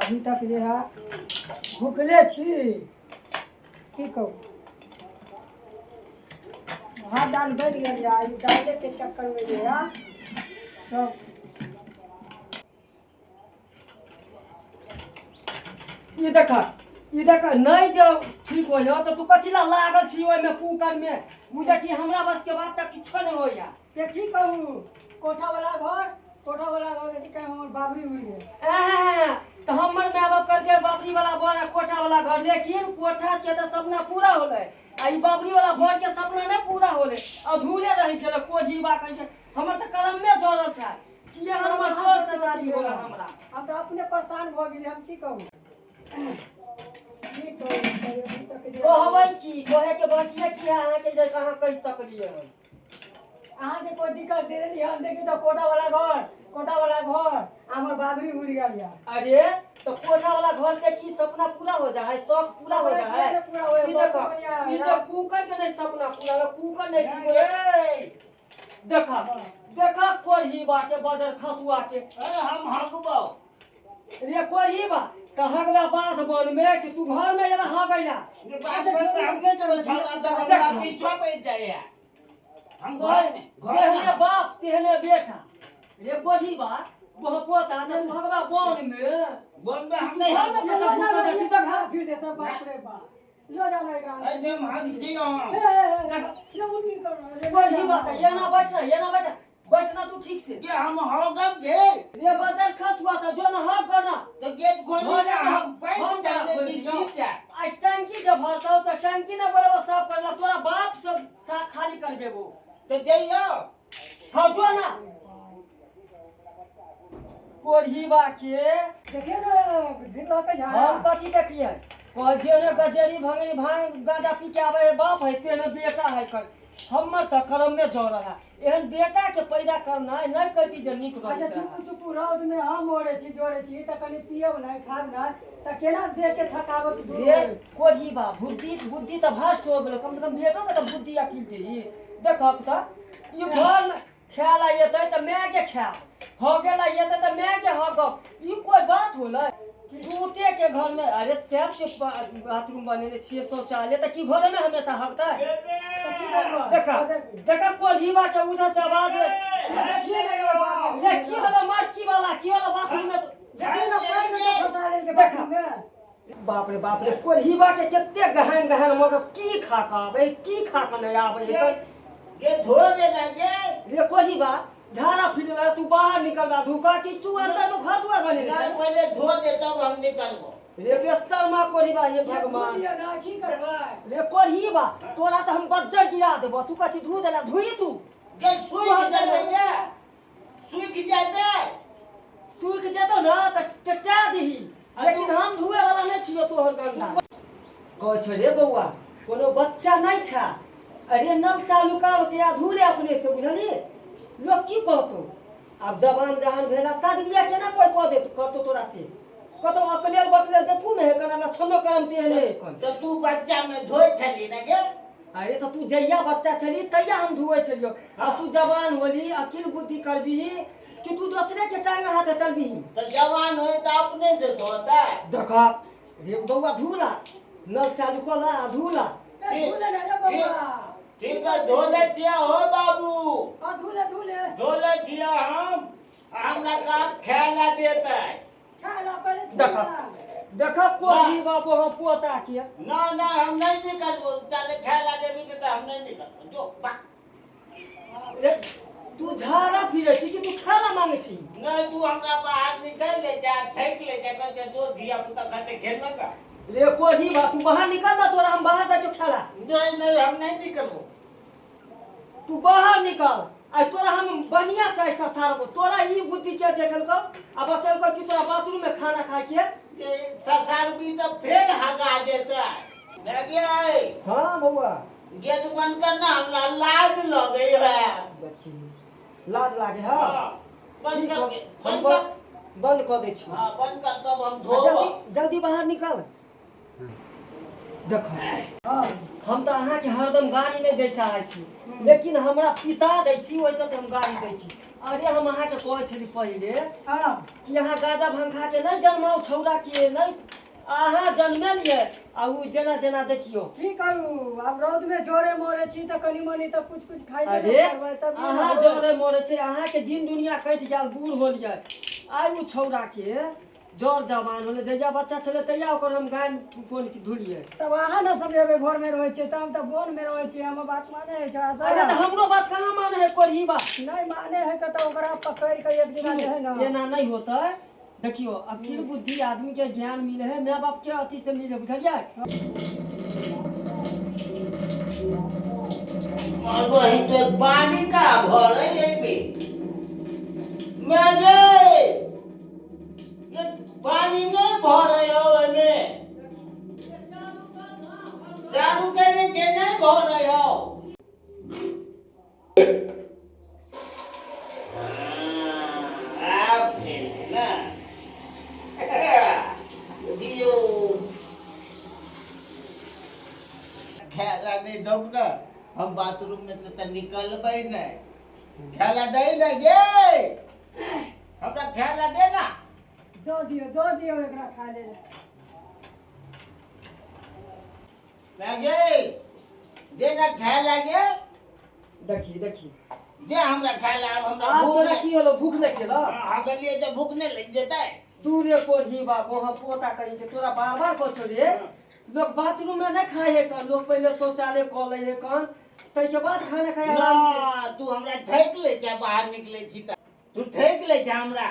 अभी तक जे है भुखले छी। की कहू, भात दालि बनि गेल यऽ, ई दालिके चक्करमे जे है सब। ई देख, ई देख, नहि जे ठीक होइए तऽ तू कथी ला लागल छी ओहिमे कुकरमे? बुझै छी, हमरा बसके बात तऽ किछो नहि होइए। ये की कहू, कोठा वाला घर, कोठा वाला घर के कहीं हमर बाबरी उड़ गेल। एह, तऽ हमर माय बाप करके बाबरी वाला बर आ कोठा वाला घर, लेकिन कोठा के तऽ सपना पूरा होलै आ ई बाबरी वाला बर के सपना नहि पूरा होलै, अधूरे रहि गेलै। कोढ़ीबा कहै छै, हमर तऽ करमे जड़ल छै कि हमर चोर से शादी होलै हमरा। हम तऽ अपने परेशान भऽ गेली। हम की कहू, की कहू, अभी तक जे कहबै की, कहे के बाकी की है अहाँके जे अहाँ कहि सकलियै हन? अहाँके कोइ दिक्कत दे देली हन? देखी तऽ कोठा वाला घर, कोठा वाला घर हमर बाबरी उड़ गेल यऽ। अरे, तो कोठा वाला घर से की सपना पूरा हो जा है? शौक पूरा हो जा है? सपना पूरा होय, ई बहुत देखो, बढ़िया है। ई जो कुकर के नहीं सपना पूरा हो, कुकर नहीं ठीक हो। देखा देखा, कोढ़ी बा के बजर खसुआ के। अरे, हम हगबो। रे कोढ़ी बा, कहाँ गला बाध बन में कि तू घर में जरा हाँ गइला? बात पर हम नहीं जब छौड़ा सब हमरा पीछा पड़ जाए, हम घर में घर जेहने में बाप तेहने बेटा। रे कोढ़ी बा, वह पोता ने तू हगवा बन में? बन में हम नहीं घर में हगबो। ये लो कतऽ जाओ घुसल ना, छी ये देखा। फिर देता। बाप रे बाप, लो जाओ ना एकरा। अरे, हम हग दियो। ए, ए, ए, ये उल्टी करो, ले कोढ़ी जाओ। बा, तऽ एना बैठ ना, एना बैठ, बैठ ना तू ठीक से। के हम हगब गे? रे बजर खसुआ, तऽ जो ना हग करना। तो गेट खोली ना, हम पैंट डाले छी, गिर जा। आइ टंकी जब भरतौ तऽ टंकी ने बराबर साफ करला, तोरा बाप सब सा खाली करबेबो। तो जइयो। हाँ, जो ना कोढ़ी बा के। देखिए ना, भिड़ रह के झाड़ा। हम कथी देखिए? कह जेने गजेरी भंगरी भांग गांजा पी के आबै है बाप है, तेहने बेटा है। कर हमर तऽ करम में जरल है, एहन बेटा के पैदा करनाइ नहि करती जे नीक अच्छा। रहतै। चुप चुप, रौद में हम ओढ़े छी जोड़े छी तऽ कनि पियब नहि, खायब नहि तऽ केना देह के थकावट दूर रे होय? कोढ़ी बा, बुद्धि बुद्धि तऽ भ्रष्ट हो गेलो, कम से कम बेटो के तऽ बुद्धि अकिल देही। देखक तऽ ई घर में खाय ला एतै तऽ माय के खायब, हगे ला एतै तऽ माय के हगब, ई कोई बात होलै? जूते के घर में, अरे सब के बाथरूम बनेने छियै, शौचालय, तऽ की घरे में हमेशा हगतै? तऽ की करबै? देखा देखा, कोढ़ी बा के उधर से आवाज। देखिए ना यो बाप रे, की होलो मटकी वाला? की होलो बाथरूम में? देखिए ना, पानि में के फंसा लेलकै देखा। बाथरूम में। बाप रे बाप रे, कोढ़ीबा के कते गहन गहन मगर की खा कऽ आबै, की खा कऽ नहि आबै है। गे, धो देना गे। रे कोढ़ीबा, झाड़ा फिर तू बाहर निकल रहा धोखा कि तू अंदर में घर दुआर बने? नहीं, पहले धो दे तब हम निकलबो। रे बेशर्मा कोढ़ीबा, हे ये धो भगवान! दियौ ना, की करबै? रे कोढ़ीबा, तोरा तऽ हम बज्जर गिरा देबो। तू कथी धू देला? धुई तू। गे, सूख जाते, गे सूख जाते। सूख जेतौ ना तऽ चटा दही, लेकिन हम धुए वाला नहि छियौ तोहर गंधा। कहै छै रे बौआ, कोनो बच्चा नहि छै। अरे, नल चालू कर तेरा, धू ले अपने से, बुझलियै? लोग की कहतो? आब जवान जहान भेला, शादी बियाह केना कोइ कऽ देत करतो तोरा से? कतौ अकलेल बकलेल देखू ने, हेकन हमरा छनो करम तेहने हेकन। तो तू बच्चा में धोए छली ना गे? अरे, तऽ तू जहिया बच्चा छली तहिया हम धुए छलियौ, आ तू जवान होली, अकिल बुद्धि करबिही कि तू दोसरे के टांग हाथ चलबिही? तो जवान होए तो अपने से धोता है। देखा रे बौआ, धूला नल चालू कऽ ला आ धूला। ए, धो ले ना रे बौआ। ठीक है, धो ले छिया हो बाबू। हाँ, धो ले, धो ले। धो ले छिया हम, हमरा का खाए देता है? खाय ला पहिले धो देखा ला। देखा, कोढ़ी बाबू, हम पोता के। ना ना, हम नहीं निकलबो। चले खाए ला देबी तो हम नहीं निकलबो, जो बा। रे, तू झाड़ा फिरे छी कि तू खाना मांगे छी? नहीं, तू हमरा बाहर निकल ले जा, ठेक ले जा, कह दो धिया पुता साथे खेलक। रे कोढ़ी बा, तू बाहर निकल ना, तोरा हम बाहर जाइ छौ खेला। नहीं नहीं, हम नहीं निकलबो। तू बाहर निकल, आइ तोरा हम बढ़िया से ऐसा सारबो। तोरा ई बुद्धि के देखलकौ आ बतेलकौ कि तोरा बाथरूम में खाना खाय के? ये ससारबी तो फिर हगा जेता लगे। हाँ बौआ। गेट बंद करना, हमरा लाज लगे है। देखी, लाज लागे है। हाँ, बंद ठीक कर हो, के हम बंद कर। बंद कऽ दै छी। हाँ, बंद कर तब हम धोब। जल्दी जल्दी बाहर निकल। देखो, हम तऽ अहाँके हरदम गाड़ी नहि दै चाहै छी, लेकिन हमरा पिता दै छी, ओहि चलते हम गाड़ी दै छी। अरे हम अहाँके कहै छली पहिले हँ कि अहाँ गाजा भांग खा के नहि जन्माउ छौड़ा के नहि अहाँ जन्मेलियै आ उ जेना जेना देखियौ। की करू आब रौद में जोरे मरे छी तऽ कनि मनि तऽ कुछ कुछ खाइ अरे अहाँ जरे मरे छै, अहाँके दिन दुनिया कटि गेल, बूढ़ होलियै। आइ उ छौड़ा के जर जवान होलै, जहिया बच्चा छलै तहिया ओकर हम गानि फोन धुलियै। तब अहाँ ने समझेबै, घर में रहै छियै तऽ हम तऽ वन में रहै छियै, हमर बात माने है छौड़ा सब? अरे तऽ हमरो बात कहाँ माने है कोढ़ी बा। नहीं माने है तऽ ओकरा पकड़ के एक दिना जे है ना। एना नहीं होतै। देखियो अखिल बुद्धि आदमी के ज्ञान मिले है माय बाप के अथी से मिले, बुझलियै? वही तो पानी का भरे है मैं गे ये पानी नहीं भरे हो एमे चालू केने जे नहीं भरे हो। हाँ, आब भेल ना बुझियौ खायला नहीं दब ना हम बाथरूम में से तऽ निकलबै नहीं। खायला दै ना गे, हमरा खायला दे ना। दऽ दियौ, दऽ दियौ एकरा खा ले। गे दे ना खायला गे। देखी देखी दे हमरा खायला, आब हमरा आब भूख तोरा नहि। की होलो, भूख लागि गेलौ? हाँ, गेलियै तऽ भूख नहि लागि जेतै? दूरे कोढ़ी बाबू, हम पोता कहीं के तोरा बार बार कहै छौ रे, लोग बाथरूम में नहीं खाए है कन, लोग पहले शौचालय कऽ लै है कन, ताहिके बाद खाना खाए आराम से। ना तू हमरा ठकि लै छै, बाहर निकलै छी तऽ तू ठकि लै छै हमरा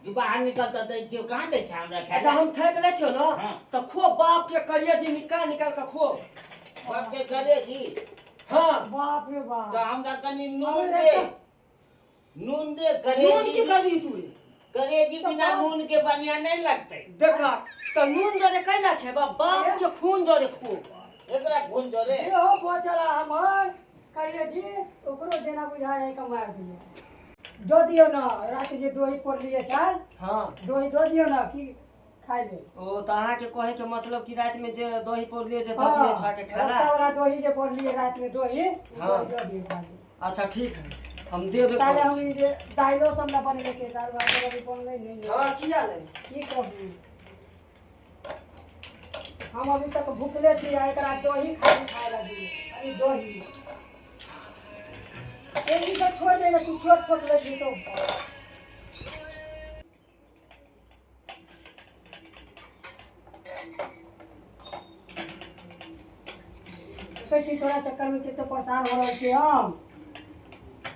कि बाहर निकल तऽ दै छियौ, कहाँ दै छै हमरा खाय? अच्छा हम ठकि लै छियौ ना? हाँ। तऽ खो बाप के करिए जी, निकाल निकाल के खो। बाप के करे जी? हाँ। बाप रे बाप। तऽ हमरा कनि नून दे, नून दे नून करेजी। की करबी तू रे? करेजी बिना नून के बढ़िया नहीं लगतै। देखा तऽ नून जरे कैला खेबा, बाप के खून जरे खो। एकरा खून जरे सेहो बचल हमर करिए जी, ओकरो जेना बुझाय है कमा दियौ, दऽ दियौ ना। राति जे दही पड़लियै छल। हाँ। दही दऽ दियौ ना कि खाइ ले। ओ तऽ अहाँके कहै के मतलब कि राति में जे दही पौरलियै जे दऽ दियै छुआ के खाला। रत्ता वाला दही जे पड़लियै राति में दही, ओ हाँ। दही दऽ दियौ खा ले। अच्छा ठीक है, हम देबे ताले करै हम छी। ई जे दालिओ सब ना बनेले के, दालि भात सब अभी बनलै नहीं है। हाँ, किया नहि? की कहू, हम अभी तक भूखले छी आ एकरा दही खाली खाय लगी। अरे दही एही सब छोड़ दे, तू छोट छोट ले छी तो। देखै छी तोरा चक्कर में कते परेशान हो रहल छी हम।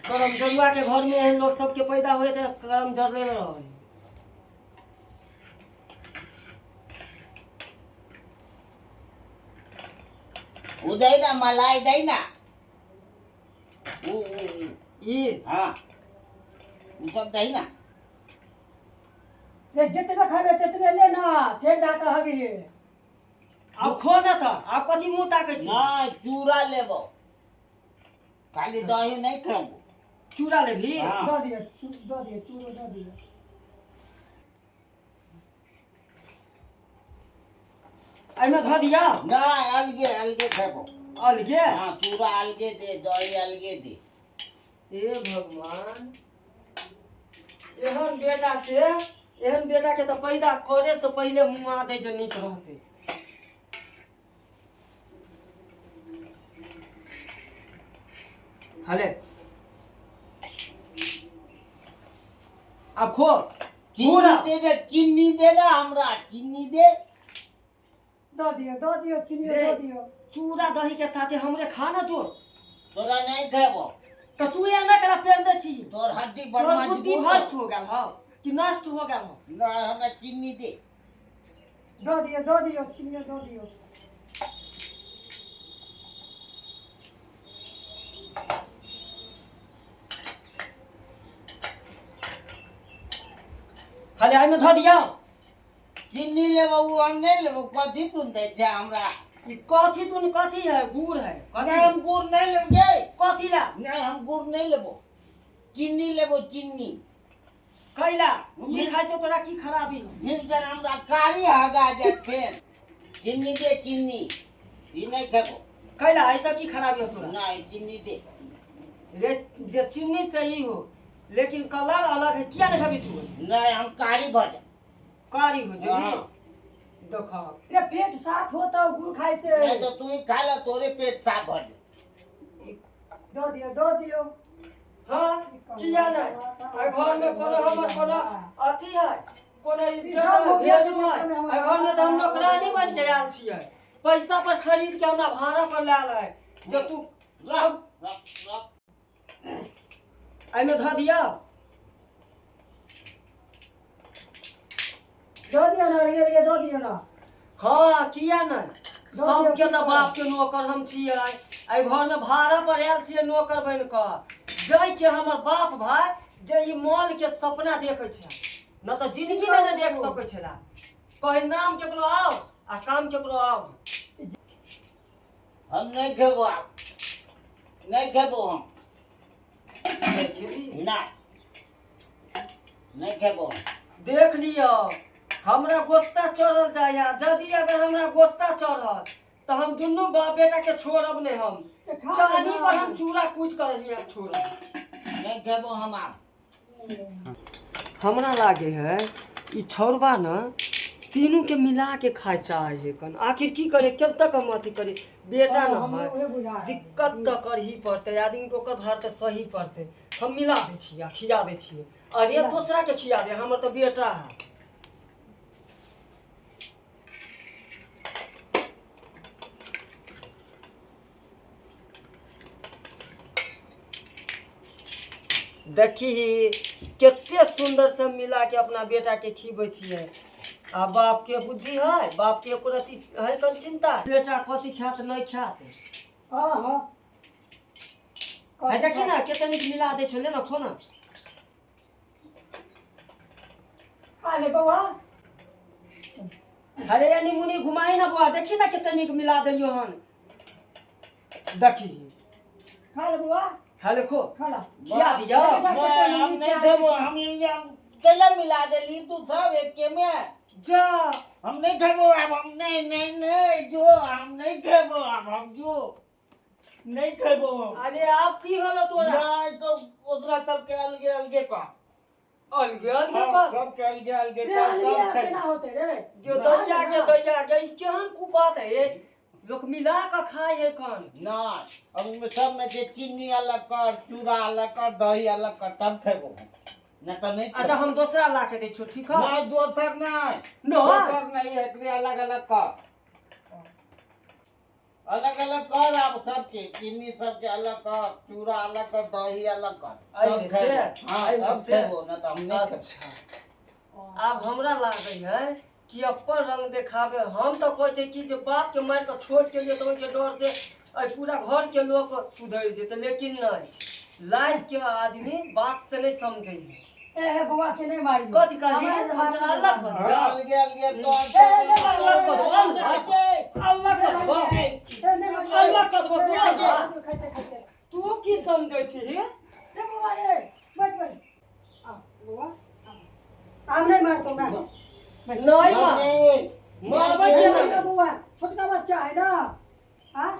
करम जरुआ के घर में एहन लोग सबके पैदा होए तऽ करम जरले न रहै। उ दै ना मलाई दै ना उ उ उ। ई? हाँ, उ सब दै ना। रे जितने खेबे तितने ले ना, फेर जाके हगिए। आब खो न तऽ आब कथी मुँह ताकै छी? नहीं चूड़ा लेबो, खाली दही नहीं खेबो। चूड़ा लेबही? हाँ। दऽ दियौ, दऽ दियौ, चूरो दऽ दियौ। एहिमे धऽ दिया? नहीं, अलगे अलगे खेबो। अलगे? हाँ, चूड़ा अलगे दे, दही अलगे दे। हे भगवान, एहन बेटा से एहन बेटा के तऽ पैदा करे से पहिले मुआ दै जे नीक रहतै। हले आब खो। चीनी पूरा। दे दे, चीनी दे ना हमरा, चीनी दे। दऽ दियौ, दऽ दियौ चीनियो। रे। दऽ दियौ। चूड़ा दही के साथे हमरे खा ना जो। तोरा नहीं खेबो। तऽ तू एना करा पेड़ दे छी? तोर हड्डी बड़ तोहर बुद्धि मजबूत भ्रष्ट हो गेल हौ कि नष्ट हो गेल हौ? नहीं, हमरा चीनी दे। दऽ दियौ, दऽ दियौ चीनियो दऽ दियौ। हले एहिमे धऽ दियौ। चीनी लेबो, उ हम नहीं लेबो। कथी तुम दै छै हमरा? ई कथी तुन कथी है, गुड़ है कथी? नहीं, हम गुड़ नहीं लेबो गे। कथी ला? नहीं, हम गुड़ नहीं लेबो, चीनी लेबो, चीनी। कैला ई खाइ से तोरा की खराबी हो? भिनसर हमरा कारी हगा जात फेर। चीनी दे, चीनी, ई नहीं खेबो। कैला ऐसा की खराबी हो तोरा? नहीं, चीनी दे। रे जे चीनी सही हो, लेकिन कलर अलग है। किया नहीं खेबी तू? नहीं, हम कारी भऽ जाए। कारी हो जेबी? हाँ। देखो। रे पेट साफ होता गुड़ खाए से। नहीं तो तू ही खा ले, तोरे पेट साफ भऽ जाए। दो दियो, दो दियो। हाँ, किया नहीं? एहि घर में कोनो हमर कोनो अथी है, कोनो इज्जत सब हो है, गया वैल्यू है? चक्कर में हमरा। एहि घर में तऽ हम नौकरानी बन के आयल छियै, पैसा पर खरीद के हमरा भाड़ा पर लायल है जे तू रख रख रख। एहिमे धऽ दियौ। दो दियो ना, रे रे, दो दियो ना। हाँ, किया नहीं? दऽ दियौ, सबके की तऽ करब? बाप के नौकर हम छियै। एहि घर में भाड़ा पर आयल छियै नौकर बनि कऽ, जाहिके हमर बाप भाय जे ई मॉल के सपना देखै छै न, तऽ जिंदगी में नहि देख सकै छला। कहे नाम केकरो आओ आ काम केकरो आओ। हम नहीं खेबो आब, नहीं खेबो हम। नहि खेबही? नहीं, नहीं खेबो हम। देख लियौ, हमरा गुस्सा चढ़ल जाइए। यदि अगर हमरा गुस्सा चढ़ल तऽ हम दुनू बाप बेटा के छोड़ब नहि हम। तऽ खा चानी ले ना। पर हम चूड़ा कूटि कऽ हियाँ छोड़ब। नहीं खेबो हम आब। हमरा लागे है ई छौड़बा न तीनू के मिला के खाय चाहे है कन। आखिर की करे, कब तक हम अथी करे? बेटा हाँ, न हमरो है। उहे बुझा है। दिक्कत तऽ करही पड़तै आदमी के, ओकर भार तऽ सही पड़तै। हम मिला दै छियै आ खिया दै छियै। अरे, दोसरा के खिया दे, हमर तऽ बेटा है। देखी कते सुन्दर से मिला के अपना बेटा के खिबै छियै। आ बाप के बुद्धि है, बाप के एको रत्ती है कन चिंता, बेटा कथी खायत नहि खायत? हाँ हाँ। है, देखी ना कते नीक मिला दै छलै ने। खो ना। खा ले बौआ। अरे यानी मुनी घुमाई ना बौआ, देखी ना कते नीक मिला देलियो हन, देखी। खा ले बौआ। खा ले, खो। खा ला। खिया दियो। नहीं, हम नहीं खेबो। हम यहाँ कैला मिला देली तू सब एके में? जा। हम नहीं खेबो अब, हम नहीं नहीं नहीं, जो हम नहीं खेबो अब, हम जो नहीं खेबो हम। अरे, आब की होलो तोरा? नहीं तो ओकरा सबके अलगे अलगे कर। अलगे अलगे हाँ, कर। सबके अलगे अलगे रे कर, अलगे तब केना खेबो। होते रे? जो दैया के, दैया के, ई केहन कुपात है? लोक मिला कऽ खाय है कन। नहीं, अब उनमें सब में से चीनी अलग कर, चूड़ा अलग कर, दही अलग कर, तब खेबो हम, नहीं तो नहीं। अच्छा, हम दोसरा ला के दै छियो, ठीक है? नहीं, दोसर नहीं। नहीं? दोसर नहीं, एकरे अलग अलग कर, अलग अलग कर। अब सबके चीनी सबके अलग कर, चूड़ा अलग कर, दही अलग कर, तब अइमे से? खेबो। हाँ, अइमे तब से? खेबो, ना तो हम नहीं खेबो। अच्छा, आब हमरा लागै है कि अपन रंग देखाबे। हम तऽ कहै छै कि जे बाप के मारि कऽ छोड़ के लिए तऽ ओहिके डर से एहि पूरा घर के लोक सुधरि जेतै, लेकिन नहि, लाइफ के आदमी बात से नहीं समझै है। ए हे बौआ के नहीं मारियो। कथी कहली? हमरा जे हम तोरा अलग कऽ दियौ? हाँ, अलगे अलगे कर। ए, नहीं मारियो। अलग कऽ देबो, अलग। हटे। अलग कऽ देबो। ए, नहीं मारियो। अलग कऽ देबो तू। ए, अलग। खाइते खाइते। तू की समझै छी? रे बौआ रे, बैठ बैठ। आ बौआ, आ। आब नहीं मारतो मैं। नहीं मार। नहीं। मारबै नहीं केना? मारियो बौआ, छोटका बच्चा है ना। हाँ,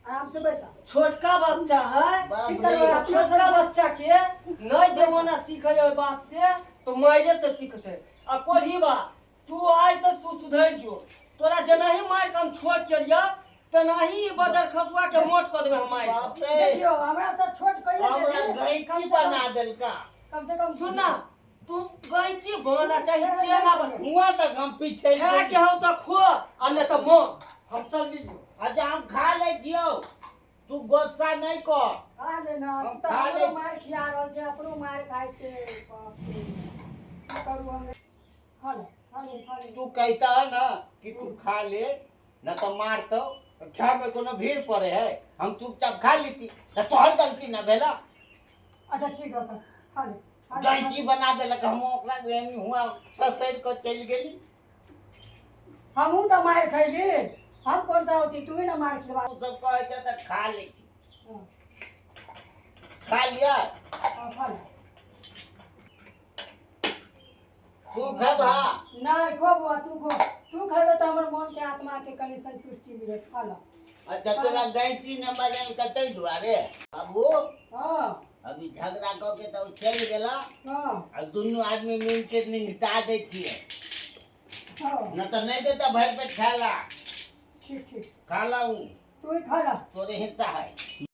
आराम से बैसा। छोटका बच्चा है। बाप ठीक रे। है। छोटका बच्चा के नहीं जमाना सीखे ओहि बात से तो मारे से सीखते। आ कोढ़ी बा, तू आइ से तू सुधरि जो। तोरा जेनाही मारि के हम छोट केलियऽ, तेनाही ई बजर खसुआ के मोट कऽ देबै हम मारि कऽ। बाप रे। देखियो, हमरा तऽ छोट कहिए हमरा देली। गैंची बना देलका। कम से कम सुन ना, तू गैची बना चाहे चेना बना, हुआ तक हम पीछे। खाए के हौ तऽ खो आ नहि तऽ मर, हम चललियौ। अच्छा, हम खा लै छियौ, तू गुस्सा नहीं कर। खा ले ना। हम तऽ खा हमरो लै छी। मारि खिया रहल छै, अपनो मारि खाइ छै। बाप रे, की करू हम? खा ले, खा ले, खा ले। तू कहता है ना कि तू खा ले न तो मारतो, खाय में कोनो भीड़ पड़े है? हम चुपचाप खा लीती तो तोहर गलती न भेला। अच्छा, ठीक है, खा ले, खा ले। गैंची बना देलक, हम ओकरा हुआ ससैर कऽ चलि गेली। हमहूँ तऽ मारि खैली, हम कौन सा होती? तू ही ना मार खिलवा। तू सब कहै छै तऽ खा लै छी। हाँ, खा लिया। हाँ, खा ले। तू खेबा? नहीं, खो बौआ, तू खो। तू खेबे तऽ हमर मन के आत्मा के कनि संतुष्टि मिलत। खा ल। अच्छा, तोरा गैंची न बनेलकै ताहि दुआरे बाबू। हाँ। अभी झगड़ा कऽ के तऽ ओ चलि गेला। हँ। आ दुनू आदमी मिल के निपटा दै छियै। हँ। न तऽ नहि देता भरि पेट खाय ला। ठीक ठीक। खा ला उ। तू ही खा ला। तोरे हिस्सा है।